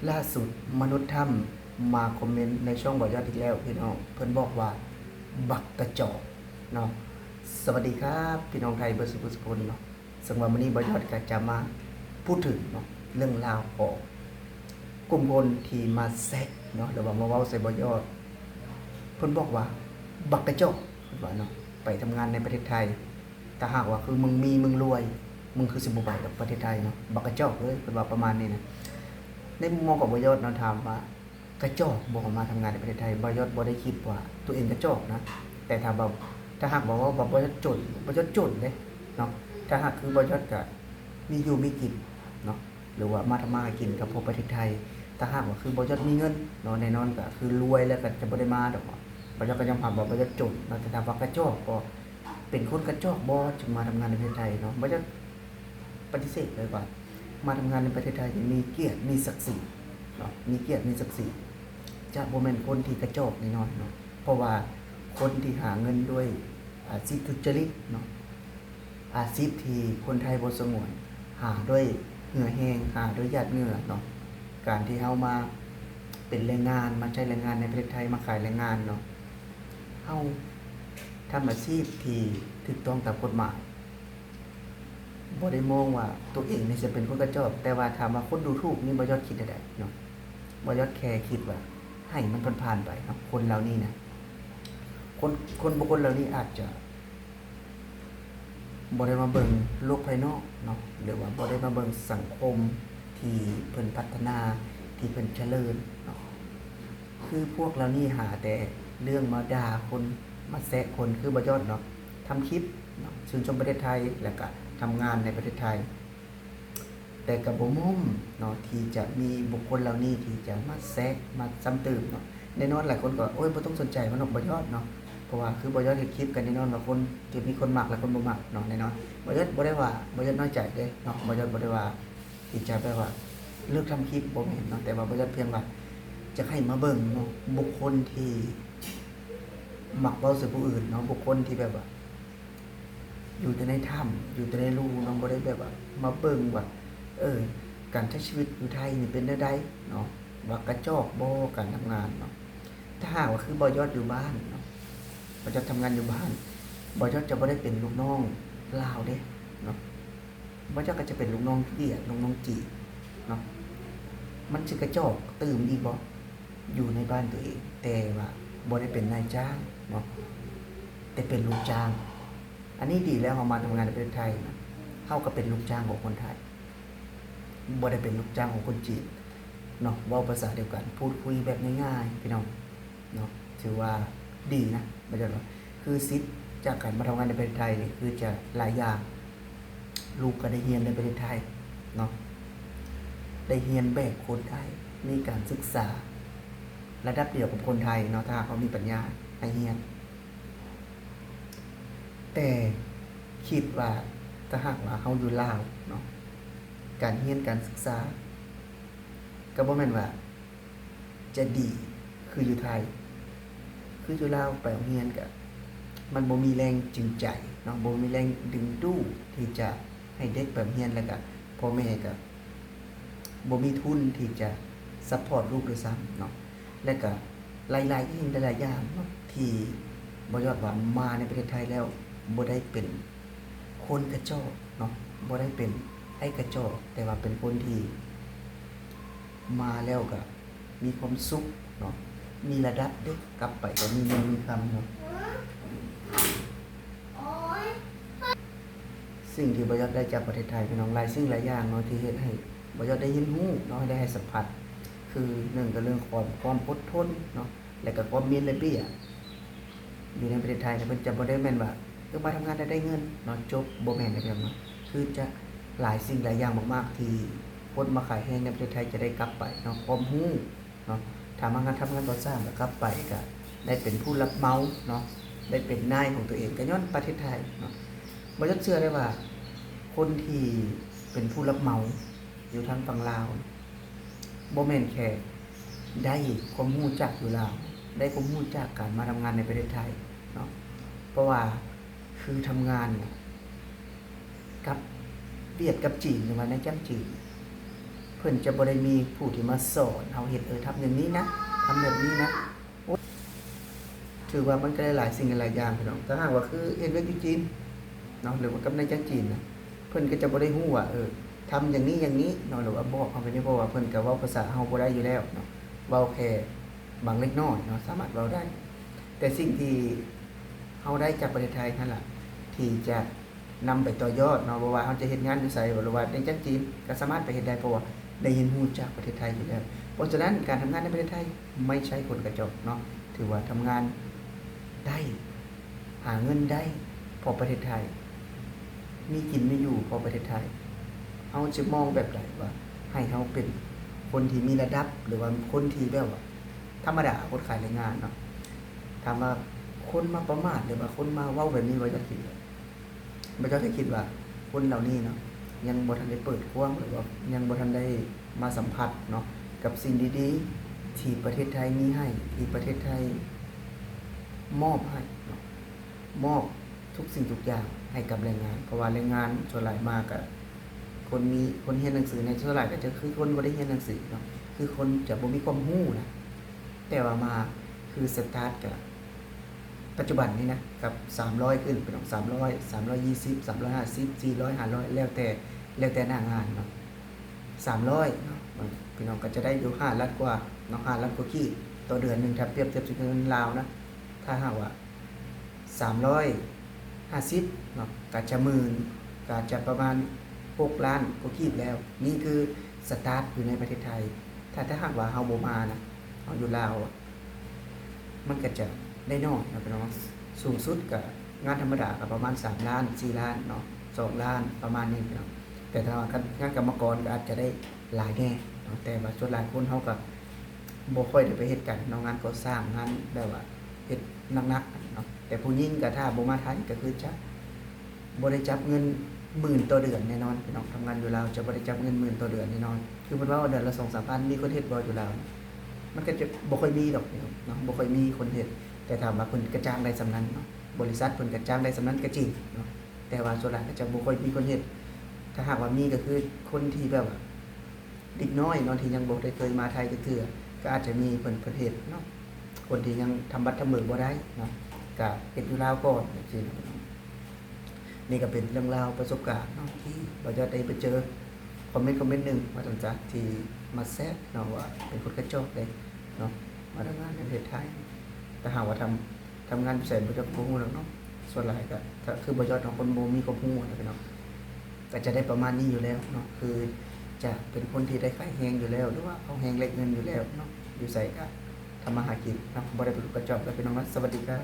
ລ່າສຸດມະນຸດຖ້ຳມາຄອມເມັນໃນຊ່ອງບ່າວຍອດອີກແລ້ວພີ່ນ້ອງ, ເພິ່ນບອກວ່າບັກກະຈອກເນາະ. ສະຫວັດດີຄັບພີ່ນ້ອງໄທເບິດສູ່ຜູ້ສູ່ຄົນເນາະ. ເຊິ່ງວ່າມື້ນີ້ບ່າວຍອດກໍຈະມາພູດເຖິງເນາະ ເລື່ອງລາວຂອງກຸ່ມຄົນທີ່ມາແຊະເນາະ ຫຼືວ່າມາເວົ້າໃສ່ບ່າວຍອດ. ເພິ່ນບອກວ່າບັກກະຈອກ ເພິ່ນວ່າເນາະ, ໄປທຳງານໃນປະເທດໄທ ຖ້າຫາກວ່າຄືມຶງມີ ມຶງລວຍ ມຶງຄືຊິບໍ່ໄປດອກປະເທດໄທເນາະ, ບັກກະຈອກເອີຍ ເພິ່ນວ່າປະມານນີ້ນະ. ໃນມຸມມອງຂອງບ່າວຍອດເນາະ ຖາມວ່າກະຈອກບໍ່ມາທຳງານໃນປະເທດໄທ? ບ່າວຍອດບໍ່ໄດ້ຄິດວ່າຕົວເອງກະຈອກນະ, ແຕ່ຖ້າວ່າ ຖ້າຫາກວ່າເວົ້າວ່າບ່າວຍອດຈົນ ບ່າວຍອດຈົນເດ້ເນາະ. ຖ້າຫາກຄືບ່າວຍອດກະມີຢູ່ມີກິນເນາະ ຫຼືວ່າມາທຳມາຫາກິນກໍເພາະປະເທດໄທ. ຖ້າຫາກວ່າຄືບ່າວຍອດມີເງິນເນາະ ແນ່ນອນກໍຄືລວຍແລ້ວກໍຈະບໍ່ໄດ້ມາດອກ. ບ່າວຍອດກໍຍອມຮັບວ່າບ່າວຍອດຈົນເນາະ, ແຕ່ຖາມວ່າກະຈອກບໍ່ ເປັນຄົນກະຈອກບໍ່ຈຶ່ງມາທຳງານໃນປະເທດໄທເນາະ? ບ່າວຍອດປະຕິເສດເລີຍວ່າ ມາທຳງານໃນປະເທດໄທນີ້ມີກຽດມີສັກສີເນາະ, ມີກຽດມີສັກສີ. ຈະບໍ່ແມ່ນຄົນທີ່ກະຈອກແນ່ນອນເນາະ, ເພາະວ່າຄົນທີ່ຫາເງິນດ້ວຍອາຊີບທຸດຈະລິດເນາະ, ອາຊີບທີ່ຄົນໄທບໍ່ສະຫງວນ, ຫາດ້ວຍເຫື່ອແຮງ, ຫາດ້ວຍຫຍາດເຫຍື້ອເນາະ. ການທີ່ເຮົາມາເປັນແຮງງານ, ມາໃຊ້ແຮງງານໃນປະເທດໄທ, ມາຂາຍແຮງງານເນາະ, ເຮົາທຳອາຊີບທີ່ຖືກຕ້ອງຕາມກົດໝາຍ, ບໍ່ໄດ້ມອງວ່າຕົວເອງນີ້ຈະເປັນຄົນກະຈອກ, ແຕ່ວ່າຖາມວ່າຄົນດູຖູກນີ້ ບ່າວຍອດຄິດແນວໃດເນາະ? ບ່າວຍອດແຄ່ຄິດວ່າໃຫ້ມັນຜ່ານໆໄປເນາະ, ຄົນເຫຼົ່ານີ້ນະ, ຄົນ ຄົນບຸກຄົນເຫຼົ່ານີ້ອາດຈະ ບໍ່ໄດ້ມາເບິ່ງໂລກພາຍນອກເນາະ ຫຼືວ່າບໍ່ໄດ້ມາເບິ່ງສັງຄົມທີ່ເພິ່ນພັດທະນາ ທີ່ເພິ່ນຈະເລີນເນາະ. ຄືພວກເຫຼົ່ານີ້ຫາແຕ່ເລື່ອງມາດ່າຄົນ ມາແຊະຄົນ ຄືບ່າວຍອດເນາະ, ທຳຄລິບເນາະ ຊື່ນຊົມປະເທດໄທ ແລ້ວກະທຳງານໃນປະເທດໄທ. ແຕ່ກໍບໍ່ໝົ້ອມເນາະ ທີ່ຈະມີບຸກຄົນເຫຼົ່ານີ້ທີ່ຈະມາແຊະ ມາຊ້ຳເຕີມເນາະ. ແນ່ນອນຫຼາຍຄົນກໍ ໂອ້ຍ ບໍ່ຕ້ອງສົນໃຈມັນດອກ ບ່າວຍອດເນາະ, ເພາະວ່າຄືບ່າວຍອດເຮັດຄລິບກໍແນ່ນອນວ່າຄົນຈະມີຄົນມັກ ແລະ ຄົນບໍ່ມັກເນາະ ແນ່ນອນ. ບ່າວຍອດບໍ່ໄດ້ວ່າ ບ່າວຍອດນ້ອຍໃຈເດ້ເນາະ, ບ່າວຍອດບໍ່ໄດ້ວ່າທີ່ຈະແບບວ່າເລີກທຳຄລິບ ບໍ່ແມ່ນເນາະ, ແຕ່ວ່າບ່າວຍອດພຽງວ່າຈະໃຫ້ມາເບິ່ງເນາະ ບຸກຄົນທີ່ມັກເວົ້າໃສ່ຜູ້ອື່ນເນາະ, ບຸກຄົນທີ່ແບບວ່າ ຢູ່ແຕ່ໃນຖ້ຳ ຢູ່ແຕ່ໃນຮູເນາະ, ບໍ່ໄດ້ແບບວ່າມາເບິ່ງວ່າ ເອີ ການໃຊ້ຊີວິດຢູ່ໄທນີ້ເປັນແນວໃດເນາະ, ວ່າກະຈອກບໍ່ການທຳງານເນາະ. ຖ້າຫາກວ່າຄືບ່າວຍອດຢູ່ບ້ານເນາະ, ບ່າວຍອດທຳງານຢູ່ບ້ານ, ບ່າວຍອດຈະບໍ່ໄດ້ເປັນລູກນ້ອງລາວເດ້ເນາະ, ບ່າວຍອດກໍຈະເປັນລູກນ້ອງກຽດ ລູກນ້ອງຈີນເນາະ. ມັນຊິກະຈອກຕື່ມອີກບໍ່? ຢູ່ໃນບ້ານຕົວເອງ ແຕ່ວ່າບໍ່ໄດ້ເປັນນາຍຈ້າງເນາະ ແຕ່ເປັນລູກຈ້າງ. ອັນນີ້ດີແລ້ວ ເຮົາມາທຳງານໃນປະເທດໄທນະ ເຮົາກໍເປັນລູກຈ້າງຂອງຄົນໄທ ບໍ່ໄດ້ເປັນລູກຈ້າງຂອງຄົນຈີນເນາະ. ເວົ້າພາສາດຽວກັນ ພູດຄຸຍແບບງ່າຍໆ ພີ່ນ້ອງເນາະ, ຖືວ່າດີນະ ໝາຍເຖິງວ່າ ຄືສິດຈາກການມາທຳງານໃນປະເທດໄທນີ້ ຄືຈະຫຼາຍຢ່າງ, ລູກກໍໄດ້ຮຽນໃນປະເທດໄທເນາະ, ໄດ້ຮຽນແບບຄົນໄທ, ມີການສຶກສາລະດັບດຽວກັບຄົນໄທເນາະ ຖ້າຫາກເຮົາມີປັນຍາໃຫ້ຮຽນ. ແຕ່ຄິດວ່າ ຖ້າຫາກວ່າເຮົາຢູ່ລາວເນາະ, ການຮຽນການສຶກສາກໍບໍ່ແມ່ນວ່າ ຈະດີຄືຢູ່ໄທ. ຄືຢູ່ລາວໄປໂຮງຮຽນກະ ມັນບໍ່ມີແຮງຈູງໃຈເນາະ, ບໍ່ມີແຮງດຶງດູດທີ່ຈະໃຫ້ເດັກໄປໂຮງຮຽນ, ແລ້ວກະພໍ່ແມ່ກະບໍ່ມີທຶນທີ່ຈະຊັບພອດລູກດ້ວຍຊ້ຳເນາະ, ແລ້ວກະຫຼາຍໆ ອີ່ຫຍັງຫຼາຍໆຢ່າງເນາະ ທີ່ບໍ່ຍອດວ່າມາໃນປະເທດໄທແລ້ວບໍ່ໄດ້ເປັນຄົນກະຈອກເນາະ, ບໍ່ໄດ້ເປັນໄອ້ກະຈອກ, ແຕ່ວ່າເປັນຄົນທີ່ມາແລ້ວກະ ມີຄວາມສຸກເນາະ, ມີລະດັບເດ້, ກັບໄປກໍມີເງິນມີຄຳເນາະ. ສິ່ງທີ່ບ່າວຍອດໄດ້ຈາກປະເທດໄທ ພີ່ນ້ອງ, ຫຼາຍສິ່ງຫຼາຍຢ່າງເນາະ ທີ່ເຮັດໃຫ້ບ່າວຍອດໄດ້ຮຽນຮູ້ເນາະ, ໄດ້ໃຫ້ສຳຜັດ. ຄືໜຶ່ງກໍເລື່ອງຄວາມ ຄວາມອົດທົນເນາະ, ແລ້ວກໍຄວາມມີລະບຽບຢູ່ໃນປະເທດໄທນະ, ເພິ່ນຈະບໍ່ໄດ້ແມ່ນວ່າ ເອີ ມາທຳງານແລ້ວໄດ້ເງິນເນາະ ຈົບ, ບໍ່ແມ່ນແບບນັ້ນ. ຄືຈະຫຼາຍສິ່ງຫຼາຍຢ່າງມາກໆ ທີ່ຄົນມາຂາຍແຮງໃນປະເທດໄທຈະໄດ້ກັບໄປເນາະ, ຄວາມຮູ້ ເນາະ, ຖ້າມາງານ ທຳງານກໍ່ສ້າງ ກໍກັບໄປກໍໄດ້ເປັນຜູ້ຮັບເໝົາເນາະ, ໄດ້ເປັນນາຍຂອງຕົວເອງ ກໍຍ້ອນປະເທດໄທເນາະ. ບ່າວຍອດເຊື່ອໄດ້ວ່າ ຄົນທີ່ເປັນຜູ້ຮັບເໝົາຢູ່ທາງຝັ່ງລາວ ບໍ່ແມ່ນແຄ່ໄດ້ຄວາມຮູ້ຈາກຢູ່ລາວ, ໄດ້ຄວາມຮູ້ຈາກການມາທຳງານໃນປະເທດໄທເນາະ, ເພາະວ່າ ຄືທຳງານກັບຫວຽດກັບຈີນ ຫຼືວ່ານາຍຈ້າງຈີນ, ເພິ พิ่นຈະບໍ່ໄດ້ມີຜູ້ທີ່ມາສອນເຮົາເຮັດ ເອີ ທຳຢ່າງນີ້ນະ ທຳແບບນີ້ນະ. ໂອ້ ຖືວ່າມັນກໍໄດ້ຫຼາຍສິ່ງຫຼາຍຢ່າງພີ່ນ້ອງ. ຖ້າຫາກວ່າຄືເຮັດວຽກຢູ່ຈີນເນາະ ຫຼືວ່າກັບນາຍຈ້າງຈີນນະ ເພິ່ນກໍຈະບໍ່ໄດ້ຮູ້ວ່າ ເອີ ທຳຢ່າງນີ້ຢ່າງນີ້ເນາະ ຫຼືວ່າບອກເຮົາໄປນີ້ ເພາະວ່າເພິ່ນກໍເວົ້າພາສາເຮົາບໍ່ໄດ້ຢູ່ແລ້ວເນາະ ເວົ້າແຄ່ບາງເລັກນ້ອຍເນາະ ສາມາດເວົ້າໄດ້. ແຕ່ສິ່ງທີ່ເຮົາໄດ້ຈາກປະເທດໄທຫັ້ນລະ ທີ່ຈະ ນຳໄປຕໍ່ຍອດເນາະ ບໍ່ວ່າເຮົາຈະເຮັດງານຢູ່ໃສ ຫຼືວ່າໃນຈັກຈີນກໍສາມາດໄປເຮັດໄດ້ ເພາະວ່າໄດ້ຮຽນຮູ້ຈາກປະເທດໄທຢູ່ແລ້ວ. ເພາະສະນັ້ນ ການທຳງານໃນປະເທດໄທໄມ່ໃຊ່ຄົນກະຈອກເນາະ ຖືວ່າທຳງານໄດ້ ຫາເງິນໄດ້ ເພາະປະເທດໄທ ມີກິນມີຢູ່ເພາະປະເທດໄທ. ເຮົາຈະມອງແບບໃດວ່າໃຫ້ເຮົາເປັນຄົນທີ່ມີລະດັບ ຫຼືວ່າຄົນທີ່ແບບວ່າທຳມະດາ ຄົນຂາຍແຮງງານເນາະ. ຖາມວ່າຄົນມາປະໝາດ ຫຼືວ່າຄົນມາເວົ້າແບບນີ້ ບໍ່ຢາກເຫັນ ບໍ່ເຈົ້າໄດ້ຄິດວ່າຄົນເຫຼົ່ານີ້ເນາະ ຍັງບໍ່ທັນໄດ້ເປີດກວ້າງ ຫຼືວ່າຍັງບໍ່ທັນໄດ້ມາສຳຜັດເນາະ ກັບສິ່ງດີໆທີ່ປະເທດໄທມີໃຫ້ ທີ່ປະເທດໄທມອບໃຫ້ເນາະ ມອບທຸກສິ່ງທຸກຢ່າງໃຫ້ກັບແຮງງານ. ເພາະວ່າແຮງງານສ່ວນຫຼາຍມາກະ ຄົນມີ ຄົນຮຽນໜັງສືໃນສ່ວນຫຼາຍກະຈະຄືຄົນບໍ່ໄດ້ຮຽນໜັງສືເນາະ ຄືຄົນຈະບໍ່ມີຄວາມຮູ້ນະ. ແຕ່ວ່າມາຄືສະຕາດກະ ປັດຈຸບັນນີ້ນະ ກັບສາມຮ້ອຍຂຶ້ນ ພີ່ນ້ອງ ສາມຮ້ອຍ ສາມຮ້ອຍຍີ່ສິບ ສາມຮ້ອຍຫ້າສິບ ສີ່ຮ້ອຍ ຫ້າຮ້ອຍ ແລ້ວແຕ່ ແລ້ວແຕ່ໜ້າງານເນາະ ສາມຮ້ອຍເນາະ ພີ່ນ້ອງກໍຈະໄດ້ຢູ່ຫ້າລ້ານກວ່າເນາະ ຫ້າລ້ານກວ່າກີບຕໍ່ເດືອນໜຶ່ງ ຖ້າປຽບທຽບໃສ່ເງິນລາວນະ. ຖ້າຫາກວ່າສາມຮ້ອຍຫ້າສິບເນາະ ກໍຈະໝື່ນ ກໍຈະປະມານຫົກລ້ານກວ່າກີບແລ້ວ. ນີ້ຄືສະຕາດຢູ່ໃນປະເທດໄທ. ຖ້າ ຖ້າຫາກວ່າເຮົາບໍ່ມານະ ເຮົາຢູ່ລາວ ມັນກໍຈະໄດ້ໜ້ອຍເນາະ ພີ່ນ້ອງເນາະ. ສູງສຸດກໍງານທຳມະດາກໍປະມານສາມລ້ານ ສີ່ລ້ານເນາະ ສອງລ້ານ ປະມານນີ້ພີ່ນ້ອງ. ແຕ່ຖ້າວ່າງານກຳມະກອນກໍອາດຈະໄດ້ຫຼາຍແດ່ເນາະ ແຕ່ວ່າສ່ວນຫຼາຍຄົນເຮົາກໍບໍ່ຄ່ອຍໄດ້ໄປເຮັດກັນເນາະ ງານກໍ່ສ້າງ ງານແບບວ່າເຮັດໜັກໆເນາະ. ແຕ່ຜູ້ຍິງກໍຖ້າບໍ່ມາໄທກໍຄືຈະບໍ່ໄດ້ຈັບເງິນໝື່ນຕໍ່ເດືອນແນ່ນອນ ພີ່ນ້ອງ. ທຳງານຢູ່ລາວຈະບໍ່ໄດ້ຈັບເງິນໝື່ນຕໍ່ເດືອນແນ່ນອນ. ຄືເພິ່ນເວົ້າວ່າເດືອນລະສອງສາມພັນ ມີຄົນເຮັດບໍ່ຢູ່ລາວ? ມັນກໍຈະບໍ່ຄ່ອຍມີດອກເນາະ ບໍ່ຄ່ອຍມີຄົນເຮັດ. ແຕ່ຖາມວ່າເພິ່ນກະຈ້າງໄດ້ສ່ຳນັ້ນເນາະ ບໍລິສັດເພິ່ນກະຈ້າງໄດ້ສ່ຳນັ້ນກໍຈິງເນາະ ແຕ່ວ່າສ່ວນຫຼາຍກໍຈະບໍ່ຄ່ອຍມີຄົນເຮັດ. ຖ້າຫາກວ່າມີກໍຄືຄົນທີ່ແບບວ່າເດັກນ້ອຍເນາະ ທີ່ຍັງບໍ່ໄດ້ເຄີຍມາໄທຈັກເທື່ອ ກໍອາດຈະມີເພິ່ນ ເພິ່ນເຮັດເນາະ. ຄົນທີ່ຍັງທຳບັດທຳເບີບໍ່ໄດ້ເນາະ ກະເຮັດຢູ່ລາວກ່ອນ ຈັ່ງຊີ້ເນາະ. ນີ້ກໍເປັນເລື່ອງລາວປະສົບການເນາະ ທີ່ບ່າວຍອດໄດ້ໄປເຈີຄອມເມັນຄອມເມັນໜຶ່ງວ່າຊັ້ນຊະ ທີ່ມາແຊດເນາະ ວ່າເປັນຄົນກະຈອກເດ້ເນາະ ມາທຳງານໃນປະເທດໄທ. ຖ້າຫາກວ່າທຳ ທຳງານຢູ່ໃສ ບ່າວຍອດກໍບໍ່ຮູ້ດອກເນາະ. ສ່ວນຫຼາຍກໍ ກໍຄືບ່າວຍອດເນາະ ຄົນບໍ່ມີຄວາມຮູ້ນະພີ່ນ້ອງ ກໍຈະໄດ້ປະມານນີ້ຢູ່ແລ້ວເນາະ ຄືຈະເປັນຄົນທີ່ໄດ້ຂາຍແຮງຢູ່ແລ້ວ ຫຼືວ່າເອົາແຮງແລກເງິນຢູ່ແລ້ວເນາະ. ຢູ່ໃສກໍທຳມາຫາກິນເນາະ ບໍ່ໄດ້ເປັນກະຈອກເດີພີ່ນ້ອງເນາະ. ສະຫວັດດີຄັບ.